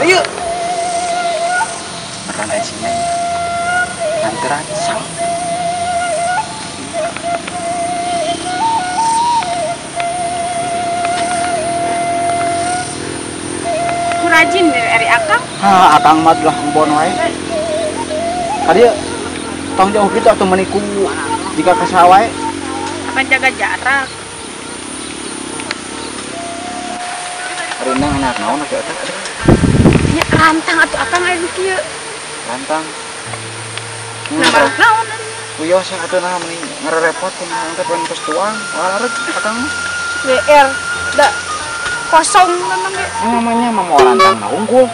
Ayo. Makan asinya. Antara sang. Ku rajin dari akang. Ha, akang mah lah embon wae. Kadieu tong jauh kitu atuh meniku jika ka saha wae. Apa jaga jarak. Rina anak naon atuh eta? Nya rantang atuh akang aya nu kieu. Rantang. Nah, naon? Wios atuh nah meni ngarepot kumaha teh poe tos tuang, walareg akang mah. GR da kosong memang ge. Namanya mah moal rantang na hungkul.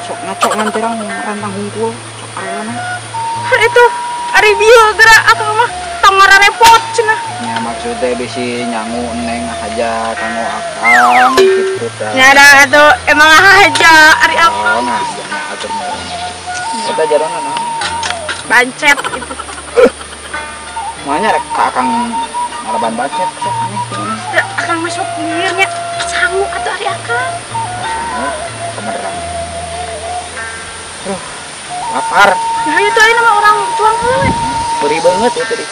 Sok ngaco nganterang rantang hungkul, sok arelana. Itu ari bieu geura akang mah tong ngarepot cenah. Nya maksudnya bisi nyangu neng aja kanggo akang gitu tah. Nya da atuh emang aja ari akang. Oh, nah nya atuh mah. Eta jarona naon? Bancet itu. Makanya rek ka akang ngalaban bancet sok aneh teh. Akang mah sok lieur nya sangu atuh ari akang. Sangu kebeneran. Aduh, lapar. Nah itu aja nama orang tuang heula. Perih banget ya tadi.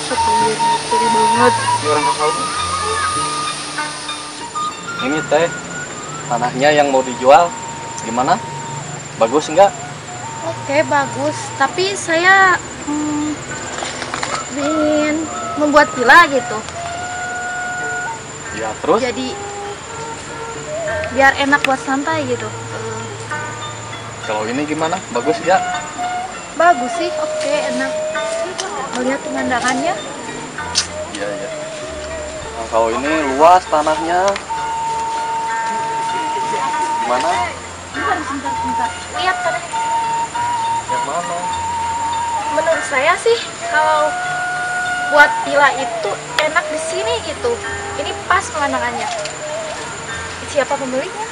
Sok lieur, perih banget. Ini orang kesal. Ini teh tanahnya yang mau dijual gimana? Bagus enggak? Oke, bagus. Tapi saya ingin membuat villa gitu. Ya, terus? Jadi biar enak buat santai gitu. Kalau ini gimana? Bagus ya? Bagus sih, oke, enak. Melihat pemandangannya. Iya, iya. Nah, kalau ini luas tanahnya. Gimana? Bentar, bentar, bentar. Lihat tanahnya. Yang mana? Menurut saya sih kalau buat villa itu enak di sini gitu. Ini pas pemandangannya. Siapa pemiliknya?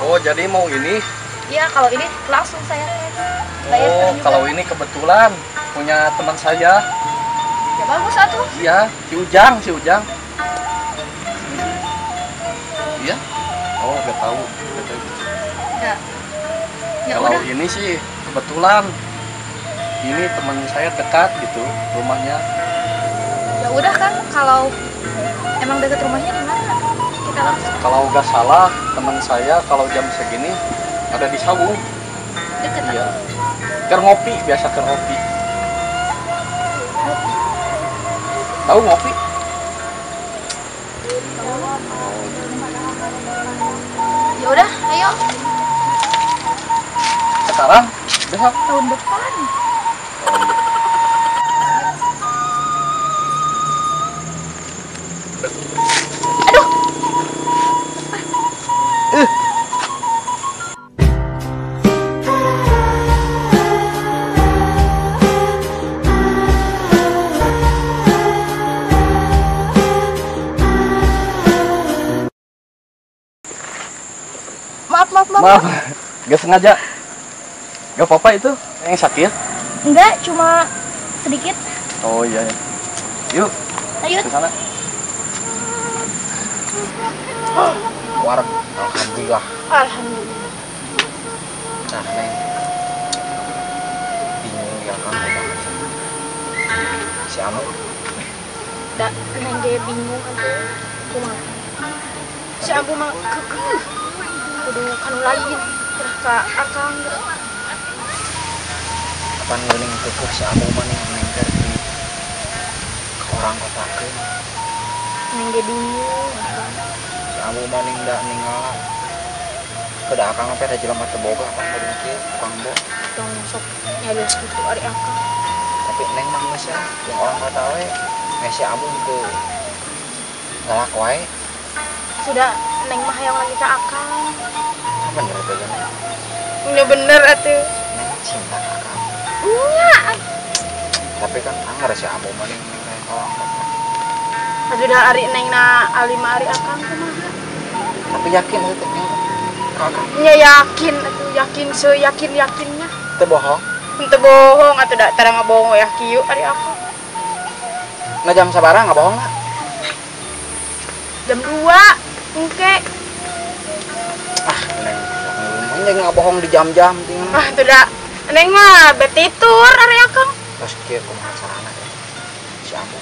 Oh, jadi mau ini? Iya, kalau ini langsung saya bayar. Oh, kalau ini kebetulan punya teman saya. Ya bagus atuh. Iya, si Ujang, si Ujang. Iya? Oh, nggak tahu. Nggak tahu. Ya. Ya kalau udah. Ini sih kebetulan ini teman saya dekat gitu rumahnya. Ya udah kan, kalau emang dekat rumahnya di mana? Kita langsung. Kalau nggak salah teman saya kalau jam segini ada di Sawu. Dekat. Iya. Keur ngopi, biasa keur ngopi. Tahu ngopi? Ya udah, ayo. Sekarang? Besok? Tahun depan. Aduh. Maaf, maaf, maaf. Maaf, gak sengaja. Gak apa-apa itu, yang sakit? Enggak, cuma sedikit. Oh iya, iya. Yuk, ayo ke sana. Wareg, alhamdulillah. Alhamdulillah. Nah, Neng, bingung ya kan si Amu. Da, Neng ge bingung atuh. Kumaha? Si Amu mah kekeuh. Kudu kanu lain, terus ka akang. Kapan geuning kekeuh si Amu mah ning neng keur di ka orang kotakeun. Neng ge bingung akang. Si Amu mah ning da ninggal. Kedah akang teh da jelema teu boga pan bari kieu tukang bo. Tong sok nyarios kitu ari akang. Tapi neng mah geus ya, jeung orang kota we geus si Amu teu galak wae. Sudah neng mah hayang lagi ka akang. Bener tuh kan? Nya bener atuh. Neng cinta ka akang. Nya. Tapi kan anggar si Amu mah ning neng orang kota. Aduh da ari neng na alima ari akang kumaha. Tapi yakin atuh teh neng ka akang. Nya yakin atuh, yakin seyakin-yakinnya. Teu bohong? Teu bohong atuh da tara ngabohong ya kieu ari akang. Nah jam sabaraha ngabohong lah? Jam 2 engke. Ah, neng Neng ngabohong di jam-jam tinggal. Ah, tuh da. Neng mah betitur ari akang. Terus kieu kumaha carana teh? Si Ambu.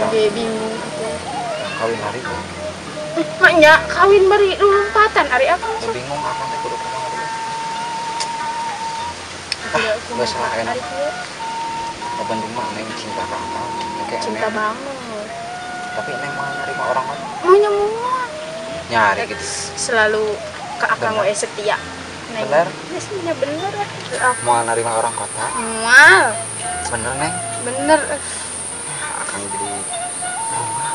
Urang Ge bingung atuh. Kawin hari teh. Maknya kawin bari lompatan ari akang. Teu bingung akang teh kudu kumaha deui. Ah, geus lah enak. Nu penting mah neng cinta ka akang. Cinta banget. Tapi neng mau nerima orang lain. Mau nyemuan. Nyari gitu. Selalu ke akang we setia. Neng. Bener? Ya bener. Mau nerima orang kota? Moal. Bener neng? Bener. Akang jadi bunga.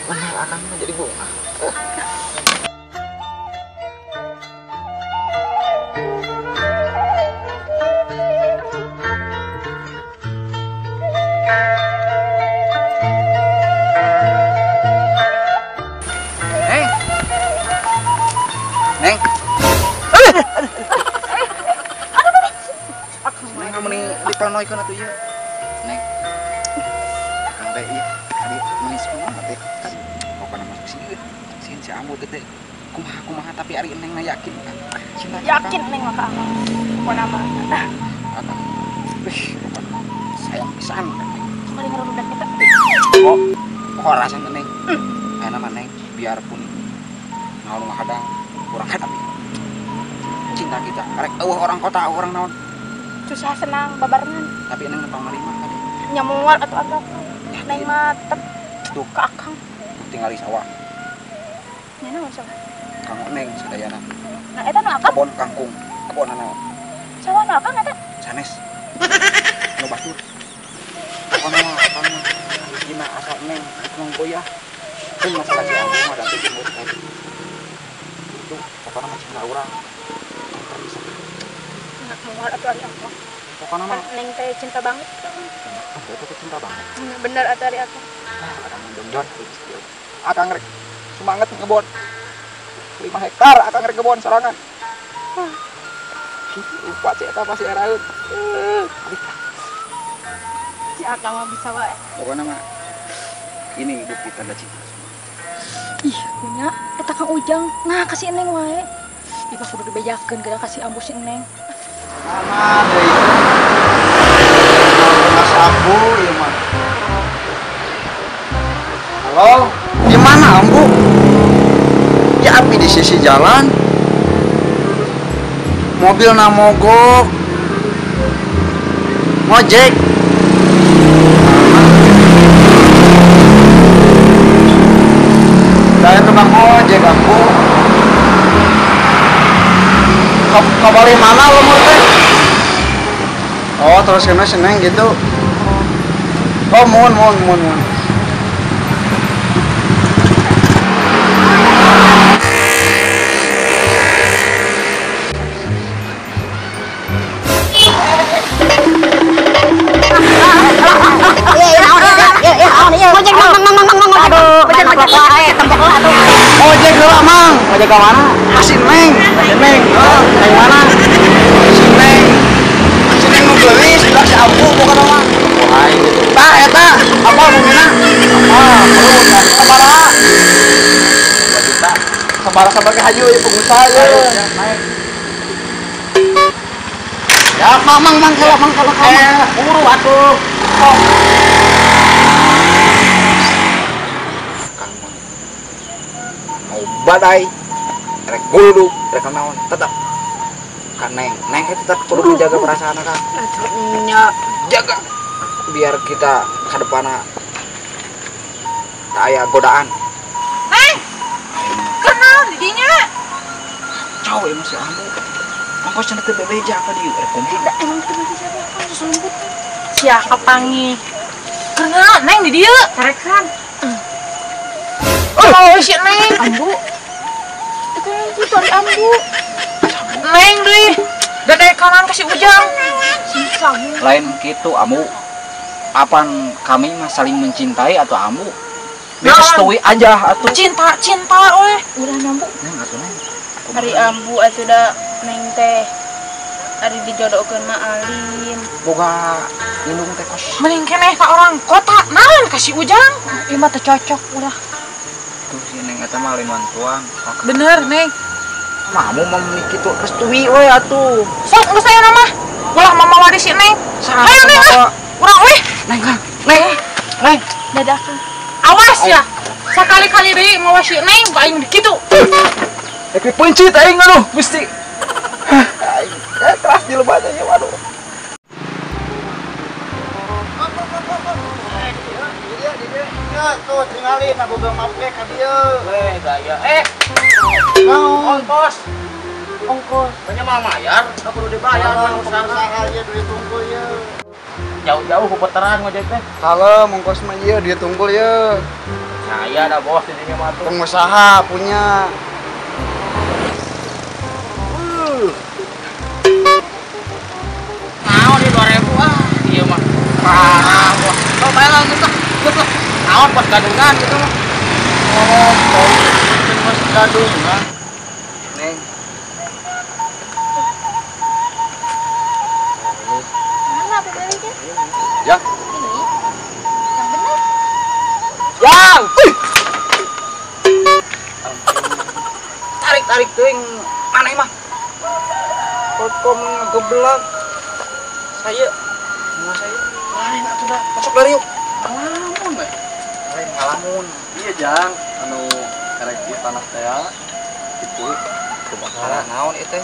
Bener akang jadi bunga. Neng. Neng. Neng mending dipanoikeun atuh ieu. Neng. Akang teh ieu tadi manis kumaha teh. Pokona masuk sieun. Sieun si Ambu teh kumaha-kumaha tapi ari neng na yakin kan. Cinta yakin neng mah ka akang. Pokona mah. Akang. Wih, pokona sayang pisan ka neng. Mari ngarudak kita. Oh, horasan teh neng. Ayeuna mah neng biarpun naon mah kadang kurang tapi cinta kita arek eueuh orang kota eueuh orang naon susah senang babarengan tapi neng tong narima tadi nya moal atuh akang neng mah tetep tuh ka akang tinggal di sawah nya naon sawah kanggo neng sadayana nah eta nu akang kebon kangkung kebon naon sawah nu akang eta sanes nu batur pokona mah akang mah dina asal neng tong goyah pun masalah si Ambu mah da teu tadi itu pokona mah cinta urang terpisah. Nggak moal atuh ari akang. Pokona mah neng teh cinta banget. Itu teh cinta banget. Bener atuh ari akang. Nah, akang jongjon akang rek semangat ngebon. 5 hektar akang rek ngebon sorangan. Lupa sih eta pasti eraeun. Si akang mah bisa wae. Pokona mah ini bukti tanda cinta. Ih, punya eta Kang Ujang. Nah, kasih neng wae. Ih, kudu dibejakeun geura kasih ambu si neng. Mana deui? Mas Ambu ieu mah. Halo, di mana Ambu? Ya api di sisi jalan. Mobil na mogok. Ngojek. Saya tukang ojek aku. Kabari mana lembur teh? Oh, terus kena seneng gitu. Oh, mohon. Ojek heula mang. Ojek ka mana? Ka si Neng. Si Neng. Oh, neng mana? Si Neng. Si Neng nu geulis, udah si Ambu pokona mah. Aing gitu. Tah eta, apa bumina? Ah, perlu sabaraha? 2 juta. Sabaraha sabaraha haju ieu pengusaha ieu. Naik. Ya, mang mang kala mang kala kala. Buru atuh. Kang mau badai rek guludug rek naon tetap ka neng neng tetap kudu menjaga perasaan akang. Atuh nya jaga biar kita ke depanna tak aya godaan. Neng kenal di dinya cowok emang si Ambu ongkos cenah teu bebeja ka dieu rek kumaha da emang teu bebeja apa susu lembut sia kapangi kenal neng di dieu tarekan. Oh, si Neng. Ambu. Itu itu ari Ambu. Neng deui. Dadaek kanan ka si Ujang. Lain kitu Ambu. Apan kami mah saling mencintai atau Ambu? Direstui aja atuh. Cinta we. Udah nyambu. Neng atuh neng. Ari Ambu atuh da neng teh. Ari dijodohkeun mah alim. Boga indung teh kos. Mending keneh ka orang kota naon ka si Ujang. Ieu mah teu cocok ulah. Tuh si Neng Neng eta mah lain mantuan. Bener, Neng. Mamu mah kitu restui we atuh. Sok geus aya mah. Ulah mama wadi si Neng. Ayo Neng ah. Urang weh. Neng, Neng. Neng. Dadah, Kang. Awas ya. Sakali-kali deui mawa si Neng aing kitu. Rek dipencit aing aduh, mesti. Aing keras di lebatnya waduh. Tuh tinggalin aku boga make ka dieu. Weh gaya. Ongkos. Ongkos. Banyak mah mayar, enggak perlu dibayar mah usaha ieu duit tungkul ieu. Jauh-jauh puteran ngojek teh. Kalem ongkos mah ieu duit tungkul ieu. Saya dah bos di dinya mah tuh. Pengusaha punya. Naon di 2000 ah, ieu mah. Parah bos. Oh, bayar langsung tah. Geus lah. Naon bos gadungan gitu mah. Oh, bos gadungan. Neng. Mana pemiliknya? Ya. Ini. Yang benar. Yang. Tarik-tarik teuing maneh mah. Kok ngegeblak. Saya. Mau saya. Lain atuh dah. Masuk dari yuk. Ngalamun we. Lain ngalamun. Iya, Jang. Anu erek di tanah teh itu kumaha naon ieu teh?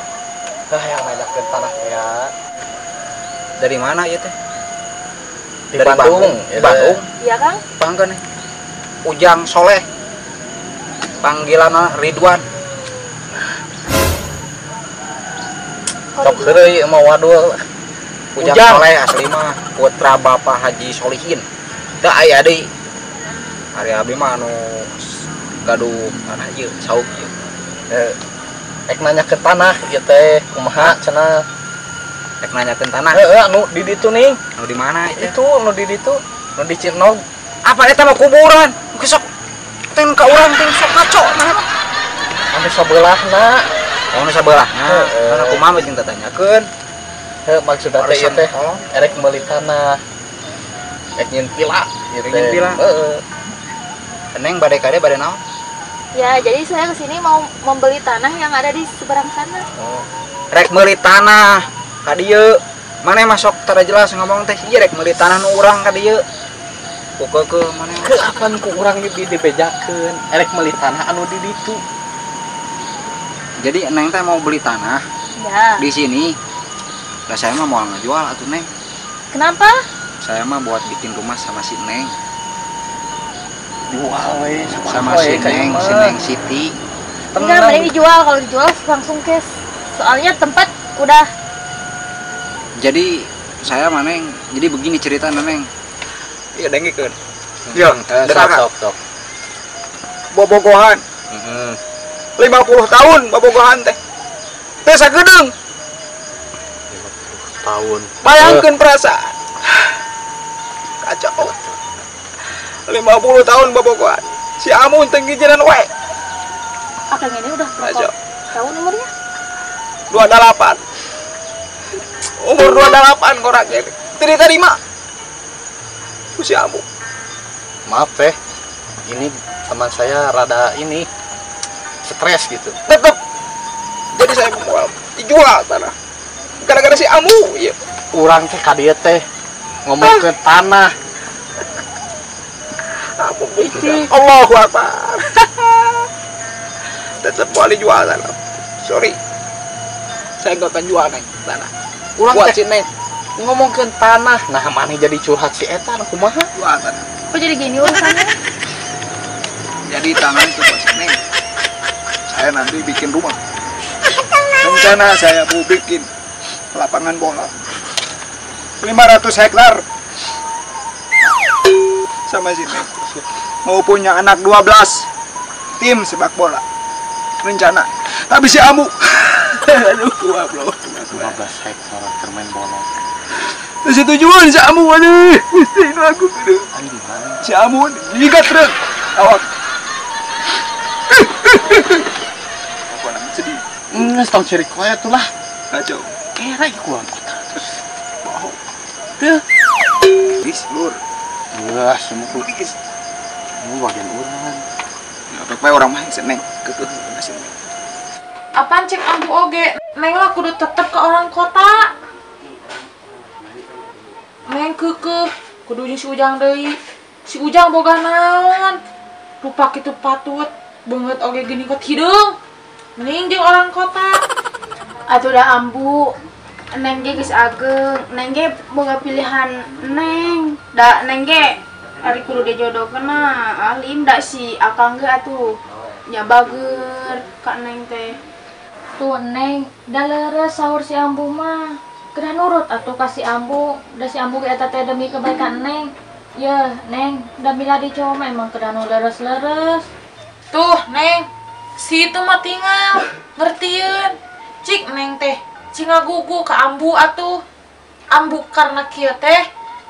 Tah yang nanyakeun tanah teh. Dari mana ieu teh? Di Bandung. Di Bandung. Iya, Kang. Pangkeun nih. Ujang Soleh. Panggilanna Ridwan. Sok heureuy mah wadul. Ujang Soleh asli mah putra Bapak Haji Solihin. Teu aya deui. Ari abdi mah anu gaduh tanah ieu sauk ieu. Rek nanyakeun tanah ieu teh kumaha cenah? Rek nanyakeun tanah. Heeh, anu di ditu nih. Anu di mana itu? Itu anu di ditu, anu di Cirnog. Apa eta mah kuburan? Sok teh ka urang teh sok ngaco nah. Anu sabelahna. Oh, anu sabelahna. Kana kumaha jeung tatanyakeun. Heuh, maksudna teh ieu teh erek meuli tanah. Rek nyin pila ieu teh. Nyin pila. Heeh. Neng bade kade bade naon? Ya, jadi saya kesini mau membeli tanah yang ada di seberang sana. Oh. Rek meuli tanah ka dieu. Maneh mah sok tara jelas ngomong teh ieu rek meuli tanah nu urang ka dieu. Kukeukeuh maneh. Ke apan ku urang dibejakeun erek meuli tanah anu di ditu. Jadi Neng teh mau beli tanah. Ya. Di sini. Lah saya mah mau ngejual atuh Neng. Kenapa? Saya mah buat bikin rumah sama si Neng. Jual we sama si Neng, si Neng Siti. Enggak, mending dijual. Kalau dijual langsung cash. Soalnya tempat udah. Jadi saya mah Neng, jadi begini cerita Neng. Iya dengikeun. Iya, sok sok. Bobogohan. 50 tahun bobogohan teh. Teh sagedeung. 50 tahun. Bayangkeun perasaan. Kacau. 50 tahun bobogohan. Si Amun teu ngijinan we. Akang ini udah berapa tahun umurnya? 28. Umur 28 korak ini. Teu diterima. Ku si Amun. Maaf teh. Ini teman saya rada ini stres gitu. Tetep. Jadi saya mau dijual tanah. Gara-gara si Amu ieu. Urang teh ka dieu teh ngomongkeun tanah. Allahu Akbar. Tetap boleh jual tanah. Sorry. Saya nggak akan jual Neng tanah. Urang buat teh si Neng ngomongkeun tanah. Nah, maneh jadi curhat si eta kumaha? Jual tanah. Kok jadi gini urusannya? Jadi tanah itu buat si Neng. Saya nanti bikin rumah. Rencana saya mau bikin lapangan bola 500 hektar sama si Neng. Mau punya anak 12 tim sepak bola rencana, tapi si Amu aduh goblok. 15 hektar main bola. Setujuan si Amu aduh mesti aku aduh. Si Amu giga truk awak. Aku nangis sedih. Geus tong ceurik wae atuh lah. Kacau. Era ieu kurang kota. Bohong. Teu. Geus lur. Wah, semua geus. Mu bagian urang. Ya, Tapi bae urang mah si Neng keukeuh ka si Neng. Apaan cek ambu oge? Neng lah kudu tetep ke orang kota. Neng keukeuh kudu jeung si Ujang deui. Si Ujang boga naon? Rupa kitu patut beungeut oge geuning kot hideung. Mending jeung orang kota. Atuh da ambu Neng ge geus ageng, Neng ge boga pilihan Neng. Da Neng ge ari kudu dijodohkeun mah alim da si Akang ge atuh nya bager ka Neng teh. Tuh Neng, da leres sahur si ambu mah. Kedah nurut atuh ka si ambu, da si ambu ge eta teh demi kebaikan Neng. Yeuh, Neng, da miladi cowok mah emang kedah nu leres-leres. Tuh, Neng, si itu mah tinggal ngertieun. Cik Neng teh cing ngagugu ka ambu atuh. Ambu karena kieu teh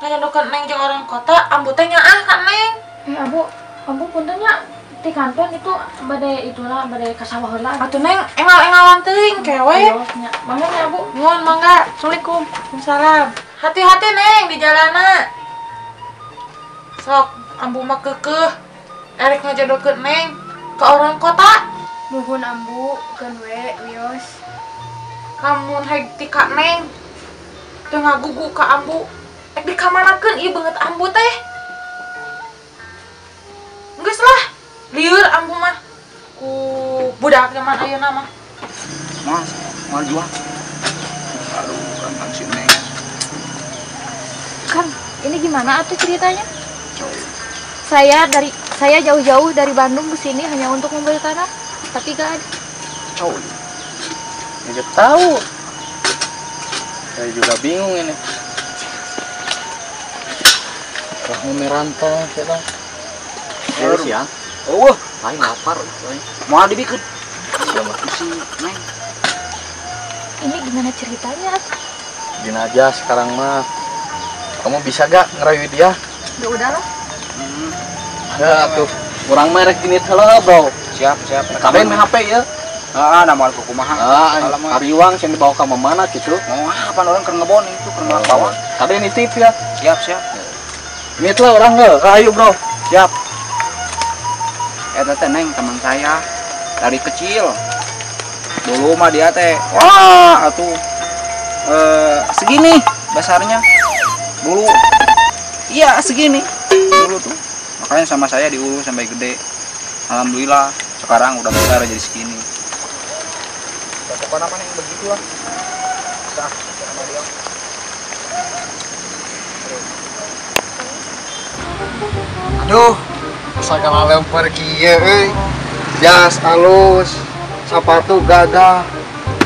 ngajodohkeun Neng jeung orang kota, ambu teh nyaah ka Neng. Ambu punten nya ti kanton itu bade itulah bade ka sawah heula. Atuh Neng engal-engalan teuing kewe. Nya, mangga nya Ambu. Nuhun mangga. Assalamualaikum. Waalaikumsalam. Hati-hati Neng di jalana. Sok ambu mah keukeuh erek ngajodohkeun Neng ke orang kota. Muhun ambu keun we wios. Lamun haik ti ka Neng teu ngagugu ka ambu. Ek dikamanakeun ieu beungeut ambu teh. Geus lah, lieur ambu mah ku budak zaman ayeuna mah. Mas, mau jual. Aduh, rantang si Neng. Kang, ini gimana atuh ceritanya? Saya jauh-jauh dari Bandung ke sini hanya untuk membeli tanah, tapi gak ada. Tahu. Tidak tahu. Saya juga bingung ini. Rahmu merantau, siapa? Terus ya. Oh, lain lapar. Mau dibikin. Siapa? Si Neng. Ini gimana ceritanya? Gini aja sekarang mah. Kamu bisa gak ngerayu dia? Ya udah lah. Ya tuh, kurang merek gini heula, Bro. Siap, siap. Kabeh mah HP ya. Heeh, nama aku kumaha. Heeh, ari uang sing dibawa ka mana gitu. Mau apa orang keur ngebon itu keur ngelak bawang. Kabeh nitip ya. Siap, siap. Nit lah orang heuh, rayu, Bro. Siap. Eta teh Neng teman saya dari kecil. Dulu mah dia teh wah atuh segini besarnya. Dulu iya segini dulu tuh. Makanya sama saya diurus sampai gede. Alhamdulillah sekarang udah besar jadi segini. Ya, pokoknya mah yang begitulah. Sah sama dia. Aduh, sagala lempar kieu euy. Jas alus, sepatu gagah,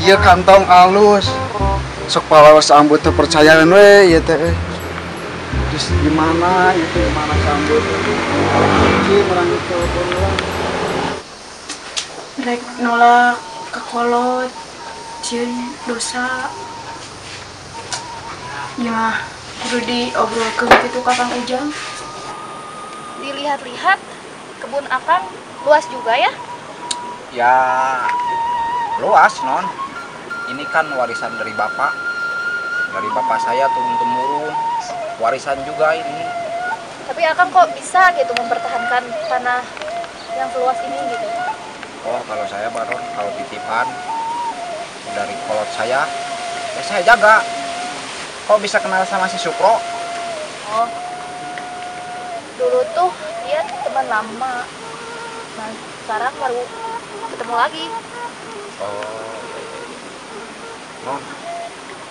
ieu kantong alus. Sok palawas ambu teu percayaan we ieu teh euy. Terus gimana itu gimana sambut? Kunci merang telepon lah. Rek nolak kekolot, cieun dosa. Ya, kudu diobrolkeun kitu ka Kang Ujang. Dilihat-lihat kebun Akang luas juga ya? Ya, luas non. Ini kan warisan dari bapak. Dari bapak saya turun-temurun. Warisan juga ini. Tapi Akang kok bisa gitu mempertahankan tanah yang seluas ini gitu? Oh, kalau saya baru kalau titipan dari kolot saya, ya saya jaga. Kok bisa kenal sama si Sukro? Oh, dulu tuh dia teman lama. Nah, sekarang baru ketemu lagi. Oh, iya. Non,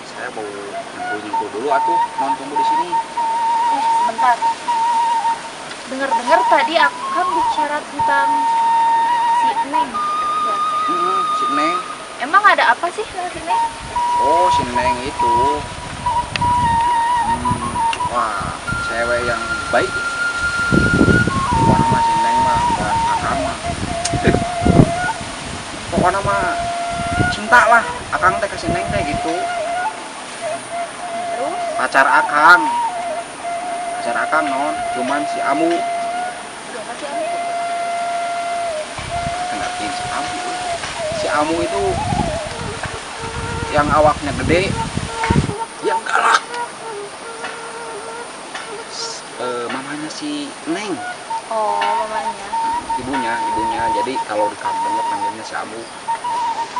saya mau nyempul-nyempul dulu atuh. Non tunggu di sini. Sebentar. Dengar-dengar tadi Akang bicara tentang si Neng. Ya. Si Neng. Emang ada apa sih dengan si Neng? Oh, si Neng itu. Wah, cewek yang baik. Pokoknya mah si Neng mah bukan Akang mah. Pokoknya mah cinta lah Akang teh ke si Neng teh gitu. Terus? Pacar Akang. Pacar Akang non, cuman si Amu. Siapa si Amu? Ngerti si Amu. Si Amu itu yang awaknya gede, yang galak. Mamanya si Neng. Oh, mamanya. Ibunya, ibunya. Jadi kalau di kampungnya panggilnya si Ambu.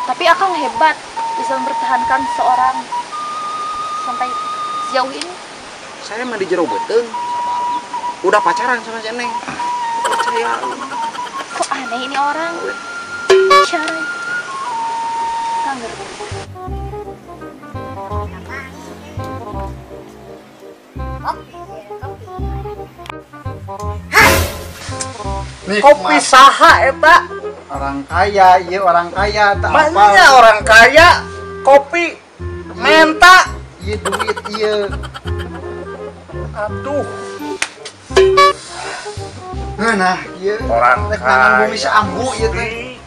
Tapi Akang hebat bisa mempertahankan seorang sampai sejauh ini. Saya mah di jero beuteung. Udah pacaran sama si Neng. Percaya. Kok aneh ini orang? Cara. Nggak ngerti. Kopi saha eta? Orang kaya, iya orang kaya tak apa. Mana orang kaya? Kopi menta. Iya duit iya. Aduh. Nah, iya. Orang kaya. Bumi si Ambu ieu teh.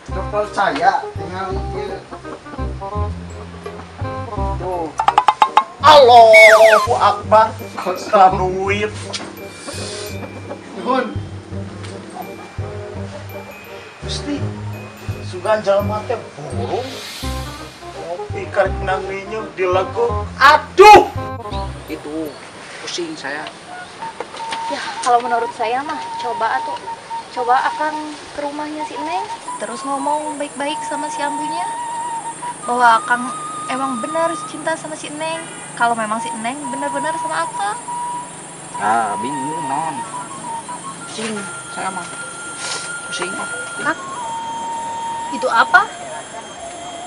Teu percaya tinggal ieu. Tuh. Allahu Akbar. Duit. Nuhun. Gusti, sugan jelema teh burung. Kopi karek nang minyak dilego. Aduh. Itu pusing saya. Ya, kalau menurut saya mah coba atuh. Coba Akang ke rumahnya si Neng, terus ngomong baik-baik sama si Ambunya. Bahwa Akang emang benar cinta sama si Neng. Kalau memang si Neng benar-benar sama Akang. Ah, bingung non. Pusing saya mah. Pusing ah. Kak, itu apa?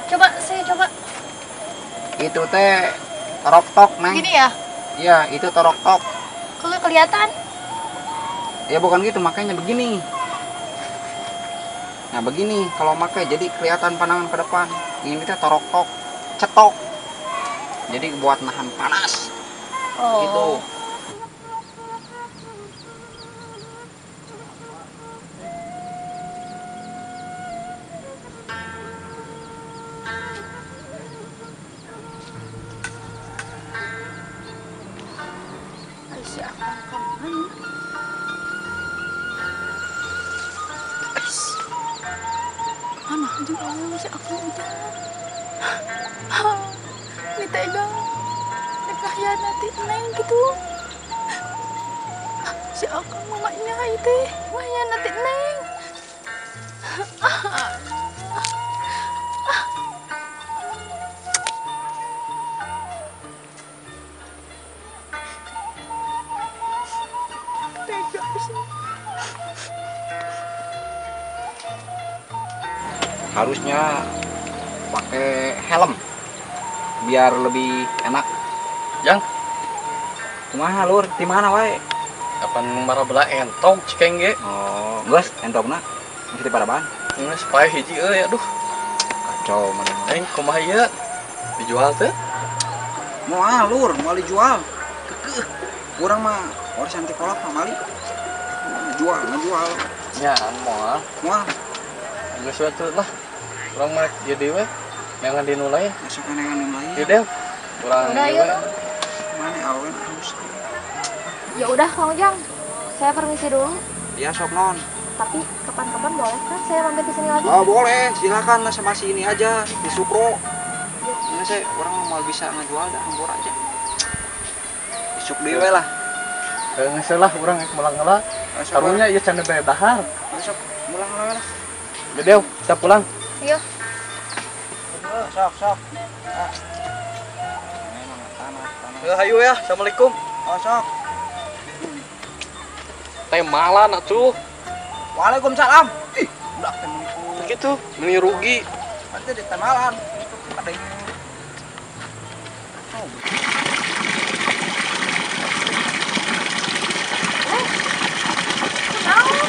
Coba saya coba. Itu teh torok-tok, Neng. Gini ya? Iya, itu torok-tok. Kalau kelihatan? Ya bukan gitu, makanya begini. Nah begini, kalau makai jadi kelihatan pandangan ke depan. Ini teh torok-tok, cetok. Jadi buat nahan panas. Oh. Gitu. Si Akang kemana? Mana aja kamu si Akang itu? Ini tega, dikhianati Neng gitu. Si Akang mamanya itu, mengkhianati Neng. Harusnya pakai helm biar lebih enak. Jang, kumaha lur? Di mana wae? Kapan marah belah entog cikeng ge? Oh, geus entogna. Geus di paraban. Geus pae hiji euy aduh. Kacau mana. Neng kumaha ieu? Dijual teh? Moal lur, moal dijual. Kekeuh. Urang mah warisan teh kolot mah mali. Jual, ngejual. Nya moal. Moal. Geus we lah. Urang mah ieu deui we. Neangan di nu lain. Masuk neangan nu lain. Ieu deui. Urang ieu we. Mana awen halus. Ya udah Kang Ujang, saya permisi dulu. Iya sok non. Tapi kapan-kapan boleh kan saya mampir ke sini lagi? Oh boleh, silakan lah sama si ini aja di Sukro. Ya. Ini saya orang mau bisa ngejual dah hampur aja. Isuk deui we lah. Geus lah urang rek mulang heula. Karunya ieu can bere dahar. Besok mulang heula lah. Gedew, kita pulang. Iya. Sok sok. Ah. Memang tanah tanah. Hayu ya, assalamualaikum. Oh sok. Teh malan atuh. Waalaikumsalam. Ih, udah teh menipu. Begitu, meni rugi. Nanti di teh malan. Ada yang oh. Naon?